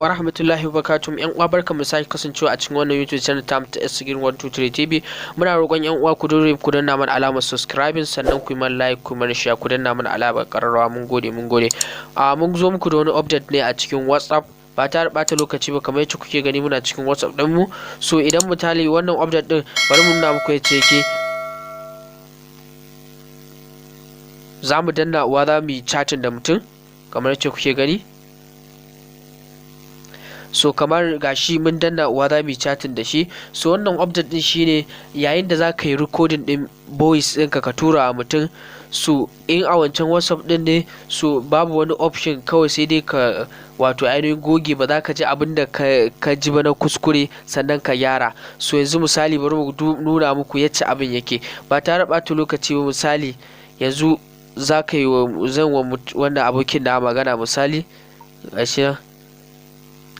Wa rahmatullahi wa barakatuh. Yan uwa, barkamu sake kasancewa a cikin wannan YouTube channel ta ta S 123 TV. Muna roƙon yan uwa ku dore ku danna mana alamar subscribing, sannan ku yi mana like, ku yi mana share, ku danna mana alamar ƙararrawa. Mun gode, mun gode. A mun zo muku da wani update ne a cikin WhatsApp ba tare ɓata lokaci ba. Kamar yadda kuke gani, muna cikin WhatsApp ɗin mu. So idan misali wannan update ɗin, bari mu nuna muku yacce yake. Za mu danna uwa, za mu yi chatting da mutum kamar yacce kuke gani. So kamar gashi mun danna uwa, za mu yi chatting da shi. So wannan update din shine yayin da za ka yi recording din voice ɗinka ka tura wa mutum, so in a wancan WhatsApp din ne, so babu wani option, kawai sai dai ka wato ainihin goge, ba za ka ji abin da ka ji ba na kuskure, sannan ka gyara. So yanzu misali, bari mu nuna muku yacce abin yake ba tare ɓata lokaci ba. Misali yanzu za ka yi wa zan wa wannan abokin na magana, misali gashi nan.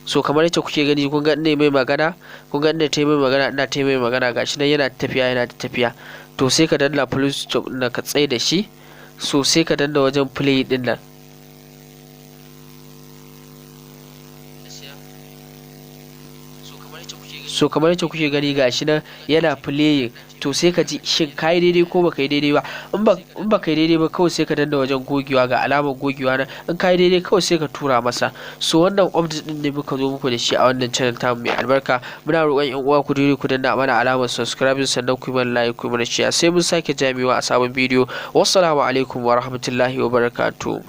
So kamar yacce kuke gani, kun ga ina mai magana, kun ga ina ta mai magana, ina ta mai magana, gashi nan yana tafiya, yana tafiya. To sai ka danna plus stop ɗin ka tsaye da shi. So sai ka danna wajen play ɗin nan. So kamar yacce kuke gani, gashi nan yana playing. To sai ka ji shin ka yi daidai ko baka yi daidai ba. In ba ka yi daidai ba, kawai sai ka danna wajen gogewa, ga alamar gogewa nan. In ka yi daidai, kawai sai ka tura masa. So wannan update din ne muka zo muku da shi a wannan channel tamu mai albarka. Muna roƙon yan uwa ku daure ku danna mana alamar subscribe, sannan ku yi mana like, ku yi mana share. Sai mun sake jamewa a sabon bidiyo. Wassalamu alaikum wa rahmatullahi wa barakatuh.